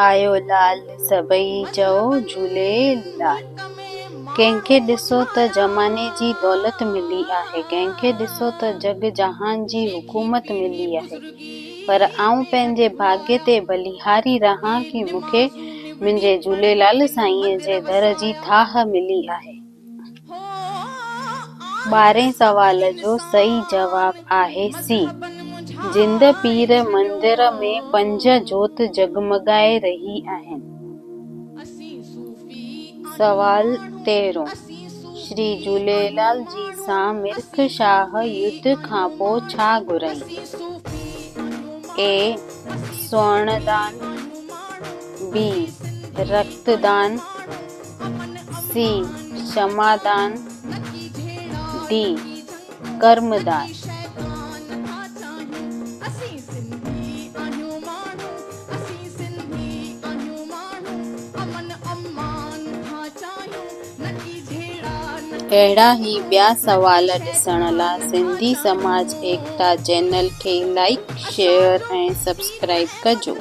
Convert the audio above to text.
آيو لال سڀئي چئو جهوليلال. ڪنهن کي ڏسو ته زماني جي دولت ملي آهي، ڪنهن کي ڏسو ته جڳ جهان جي حڪومت ملي آهي، پر آئون پنهنجي ڀاڳ تي ڀليهاري رهان ڪي مون کي منهنجي جهوليلال سائينء جي در جي ٿاهه ملي آهي. ٻارهين سوال جو صحيح جواب آهي سي. جند پير مندر ۾ پنج جوت جڳمڳائي رهي آهن. سوال تيرهون، شري جهوليلال جي سان مرک شاهه يڌ کان پوء ڇا گهرئين؟ اي. سوڻ دان، بي. رت دان، سي. شمع دان، ڊي. ڪرم دان. اهڙا ئي ٻيا سوال ڏسڻ لا سنڌي سماج ايڪتا چينل کي لائيڪ، شيئر ۽ سبسڪرائيب ڪجو.